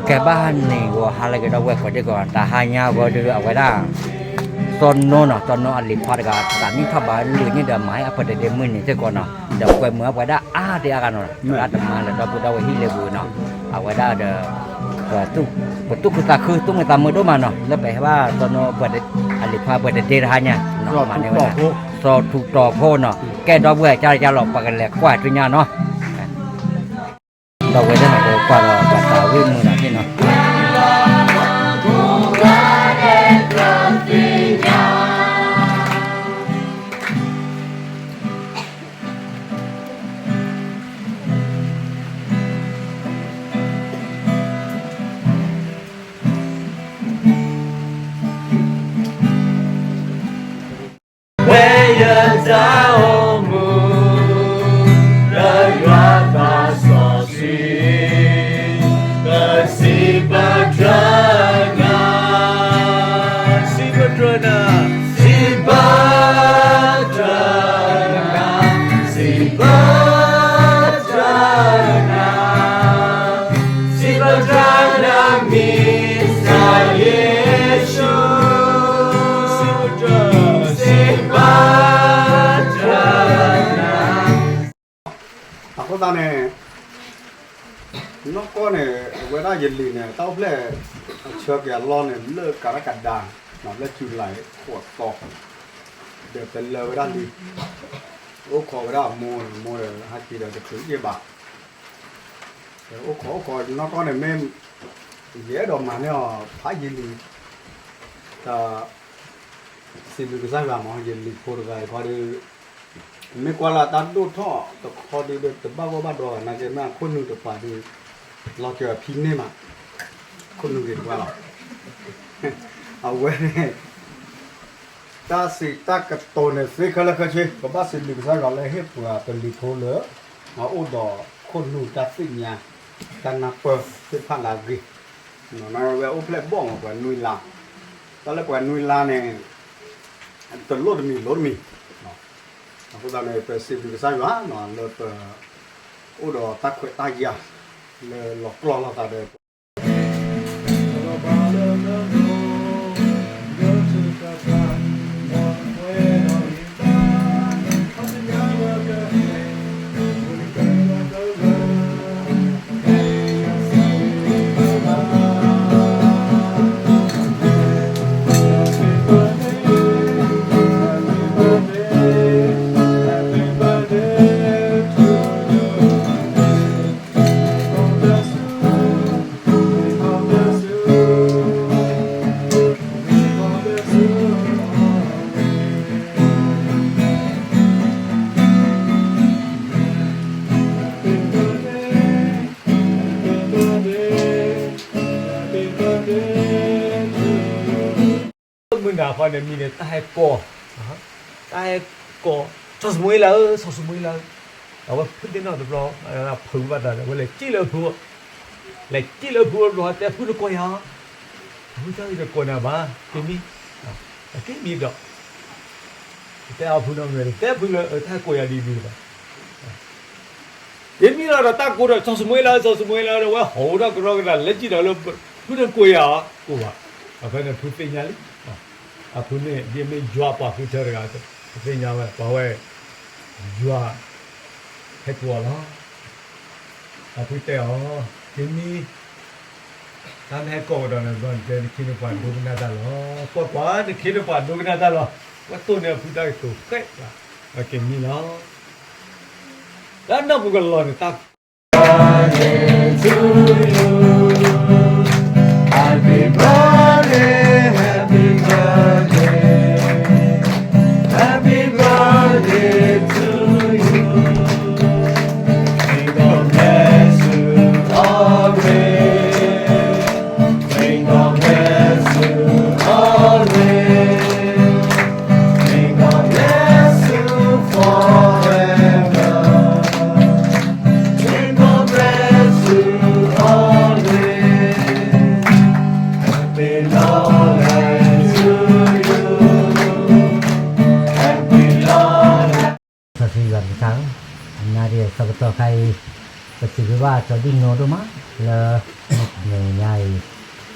ကဲဘၣ်န့ၣ်ဂီၤဟါလၢကဒီးဝဲၢ်ကိးဒ့ၣ်ကီး တဟါညါဂီၤဒီး အဝဲဒၣ် စီၤနိနီၤ စီၤနိအလံၤခွါတဂၤ သးနံၣ်ထီၣ်ဘးလၢန့ၣ်ဒီး မၤဟဲအပၢၢ်တဒ့မုၢ်နံၤစ့ၢ်ကီးနီၤ ဒီးကွဲမုာ်အဝဲဒၣ်အါဒံအါဂၤနီၤ သရၣ်သမါလၢဒီပုၢ်ဒီဝဲၢ်ဟံၣ်လၢပူၤနီၤ အဝဲဒၣ်ဒီး ပသူၣ်ခုသးခု သူၣ်မုာ်သးမုာ်ဒိၣ်မးနီၤ လၢပဟဲဘၣ်စီၤနိ အလံၤခွါပၢၢ်တဒ့တဟါညါ မၤန့ၢ်ဝဲဒၣ် စီၤထူးတီၤဖိနီၤ ကဲဒီပုၢ်ဝဲၢ်ကၢ်ကၢ်လီၤ ပှၤကလဲၤကွၢ်ဆူညါနီၤ ဒီးဝဲဒၣ်န့ၣ် ပကွၢ်ဒီးပှၤသးဝံၣ်မုာ်နီၤသ့ၣ်နီၤ ဝဲယတၢ်အိၣ်မူ လၢယွၤသးစီဆှံ လၢစံးပတြၢၤနၤ စံးပတြၢၤနၤ စံးပတြၢၤနၤ စံးပတြၢၤနၤ စံးပတြၢၤနၤ မံၤစၢ်ယ့ၣ်ၡူး စံးပတြၢၤ စံးပတြၢၤနၤ အဃိသတးန့ၣ် နီၢ်ကီၢ်န့ၣ် အဝဲဒၣ်ယလံၤန့ၣ် တၢ်အိၣ်ဖျဲၣ်အဆၢက့ၤအလီၢ်န့ၣ် လၢကရၢကဒါ လၢ July ဃိးသီ ဒီးပလၢဝဲဒၣ်လံ အိၣ်ခိးဝဲဒၣ်အမိၢ်န့ၣ် အမိၢ်ဒီးဟဲက့ၤဒီးတချုးအ့ၣ်ဘၣ် အိၣ်ခိးအိၣ်ခိးနီၢ်ကီၢ်န့ၣ် မ့ၢ် ယအဲၣ်ဒိးမၤန့ၢ်အီၤ ဖးယံာ်လံ တၢ် စံးဘျုးကစၢ်ယွၤမး ယလံၤဖိတဂၤအံၤခီဒီး မ့ၢ်ကွၢ်လၢတၢ်ဒိၣ်ထီၣ်တခီဒုး တဘၣ်ဂီၢ်ဘၣ်ဒီးဘၣ် နာ်က့မ့ၢ်အခိၣ်နူာ်တပၤဒုး လီၤစၢၤအဖံန့ၢ်မး ခိၣ်နူာ်ဂ့ၤတပၤလီၤ အဝဲန့ၣ် တၢ်စံးတၢ်ကတိၤန့ၣ် သ့ခဲလၢာ်ခဲဆ့ ပဘၣ်စံးဘျုးကစၢ်ယွၤလၢ ဟ့ၣ်ပှၤပလံၤဖိလၢ အအိၣ်ဒီးခိၣ်နူာ်တၢ်သ့ၣ်ညါ တၢ်နၢ်ပၢၢ်သ့ၣ်တဖၣ်လၢအဂ့ၤ နဝဲအိၣ်ဖျဲၣ်ဘီၣ်မး ပှၤနွံလါ တၢ်လၢပှၤနွံလါန့ၣ် တလိၣ်တမံၤလိၣ်တမံၤ အဃိသတးန့ၣ် ပစံးဘျုးကစၢ်ယွၤ လၢပ အိၣ်ဒီးတၢ်ခွဲးတၢ်ယာ် လၢလီၤကျီၢ်လိာ်သးဒီး မုၢ်နၤခီန့ၣ် မံၤန့ၣ် တၢ်ဟဲကိး, တၢ်ဟဲကိး, စီၤၡမူၤအ့လးဧၢ, စီၤၡမူၤအ့လးဧၢ, အဝဲဖုးသ့ၣ်နီၣ်တဘျီ, ဖုးဘၣ်သးဒီး အဝဲလဲၤစံၣ်လၢအဖုး, လဲၤစံၣ်လၢအဖုးတဘျီ တဲအဖု နကိးယၤ, အဖု တၢ်ဂ့ၢ်တကိးနၤဘၣ်, က့ၤမံ, က့ၤမံဒီး တဲအဖုနီတမံၤ တဲဖုလၢ တၢ်ကိးယၤဒ်ဒ်ဘၣ် ယမံလီၤဒီးတၢ်ကိးဒီး စီၤၡမူၤအ့လးဧၢ, စီၤၡမူၤအ့လးဧၢ, ဒီးအဝဲဟီၣ်ဝဲဒၣ်ကရီကဒါ လဲၤစံၣ်ဒီးလၢ ဖု နကိးယၤဧါ, ကိးဘၣ်, အဖဲန့ၣ်ဖုသ့ၣ်ညါလံ, အဖုန့ၣ် ဒ်မ့ၢ်ယွၤအပှၤဃုထၢတဂၤ တသ့ၣ်ညါဝဲ ပှၤဝဲ ယွၤ ဟဲကိးအီၤလီၤ. အဖုတဲအီၤ, က့ၤမံ, တၢ်နဟဲကိးကဒီးန့ၣ် ဘျီနတဲနခ့နပှၤဒိကနၣ်တၢ်လီၤ. ကွၢ်ကွၢ်, နခ့နပှၤဒိကနၣ်တၢ်လီၤ. ဝဲတိၢ်န့ၢ်အဖုတၢ်ကတိၤဃဲး, က့ၤမံလီၤ. တၢ်နီၢ်ပူၤကလီၤန့ၣ် တၢ် Happy birthday to you. Happy birthday, happy birthday, happy birthday to you. May God bless you always. May God bless you always. May God bless you forever. May God bless you always. Happy long life to you. Happy long life. စီဆှံယွၤတခါ, အနၤဒ်အံၤ ဆၢကတီၢ်ခါအံၤ ပစံးဘျုးဘၣ်စီၤဒံနိဒိၣ်မး လၢ မုၢ်တနံၤညါအံၤ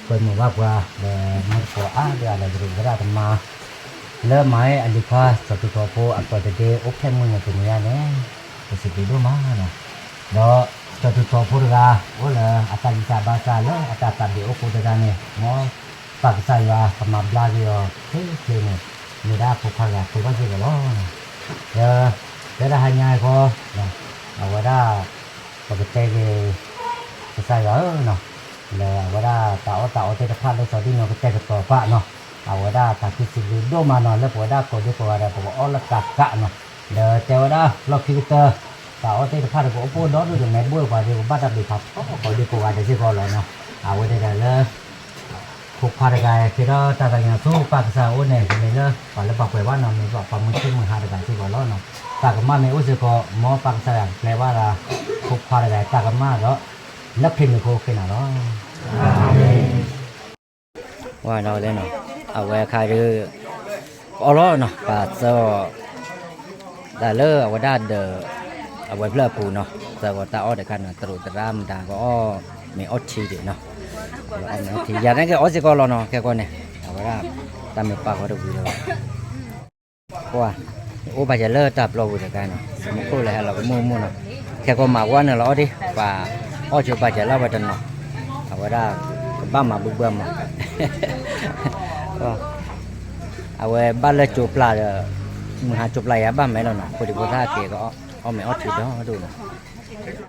ပမုၢ်ဘၣ်ပှၤ ဒီးမုၢ်တကိးအါဒံးအလီၢ်တရူးဝဲဒၣ်တမါ လၢမၤအလံၤခွါ စီၤတူၢ်ထီၣ်ဖိအကီၢ်တဒ့အိၣ်ဖျဲၣ်မုၢ်န့ၣ်တနံၤညါန့ၣ် ပစံးဘျုးဒိၣ်မးနီၤ. ဒီးစီၤတူၢ်ထီၣ်ဖိတဂၤ အိၣ်လၢအတၢ်ဂံၢ်စၢ်ဘါစၢ်လၢအတၢ်သးဘၣ်အိၣ်ဃိတဂၤန့ၣ် မ်ပၢ်ကစၢ်ယွၤကမၤဘျါက့ၤအီၤချ့ချ့န့ၣ် မ့ၢ်ဒၣ်ဖိခွါတဂၤဖိဘၣ်စ့ၢ်ကီးလီၤ. ဒီး တဲဒၣ်ဟါညါအံၤဃီ အဝဲဒၣ် ပကတဲက့ၤ ကစၢ်ယွၤဧၢနီၤ လၢအဝဲဒၣ်တၢ်အီၣ်တၢ်အီသ့ၣ်တဖၣ်လၢစီၤဒံၣ်နီၣ်ကတဲာ်ကတီၤပာ်နီၤ အဝဲဒၣ်တၢ်ကူၣ်စံးဘျုးဒိၣ်မးနီၤ လၢပဝဲဒၣ်ကိးဒံကိးဂၤဒဲး ပကအီၣ်လၢကးကးနီၤ ဒီးတဲဝဲဒၣ်လီၢ်ခံကတၢၢ် တၢ်အီၣ်သ့ၣ်တဖၣ်ဒီးကအိၣ်ဖှိၣ်ဒီဒူၣ်ဒီး မ့ၢ်ဘိၣ်ပှၤဒီး ကဘၣ်တၢ်ဘျုးဖးထီကိးဒံကိးဂၤဒဲးစ့ၢ်ကီးလီၤနီၤ အဝဲဒၣ်ဒီးလၢ ဖိခွါတဂၤ ကဲထီၣ်တၢ်သးကညီၤဆူပၢ်ကစၢ်အအိၣ်န့ၣ် မ့ၢ်လၢပှၤလၢပှၤကွဲးဘၣ်နီၤ မ့ၢ်ပှၤမုၢ်ဆ့ၣ်မုၢ်ဟါတဂၤစ့ၢ်ကီးလီၤနီၤ တၢ်ကမၣ်မ့ၢ်အိၣ်စ့ၢ်ကီး မ်ပၢ်ကစၢ်ယွၤကပျဲဘၣ်လၢ ဖိခွါတဂၤတၢ်ကမၣ်ဒီး လၢခရံာ်မံၤအဃိခဲနီၤလီၤ. ဝဲဒၣ်လၢနီၤ အဝဲအခါဒုး ကအီၣ်လီၤနီၤ ပှၤစၢအီၤ တၢ်လၢအဝဲဒၣ်ဒီး အဝဲဖျၢၣ်အပူၤနီၤ စၢဃီၤတၢ်အီၣ်တခါနီၤ တရူးသရၣ်မတၤကအီၣ်မ့ၤအီထံဒံးနီၤ အီၣ်မ့ၤအီထံ ယၤန့ၣ်ကအီၣ်စ့ၢ်ကီးလီၤနီၤ ခဲကိာ်န့ၣ် အဝဲဒၣ် တၢ်မ့ၢ်ပာ်ဃီတဝံၤလၢၤဘၣ် ကွၢ် အိၣ်ဘၣ်ယၤလၢတၢ်ပျီပူၤတခါနီၤ မူခိၣ်လၢဟဲလီၤကမူၣ်မူၣ်နီၤ ခဲကိာ်မၤဝဲနုာ်လီၤအီၣ်ဒံး ပှၤအီၣ်ဆိပာ်စၢၤလၢဝဲတနီၤ အဝဲဒၣ် ကဘၣ်မၤဘုဘၢမး အဝဲဘၣ်လၢကၠိပျၢ်ဒီး မုၢ်ဟါကၠိပျၢ်ယၤဘၣ်မဲလီၤနီၤ ဖိဒံဖိသၣ်က့ၤက အီၣ်မ့ၤအီထံဒီဒူၣ်နီၤ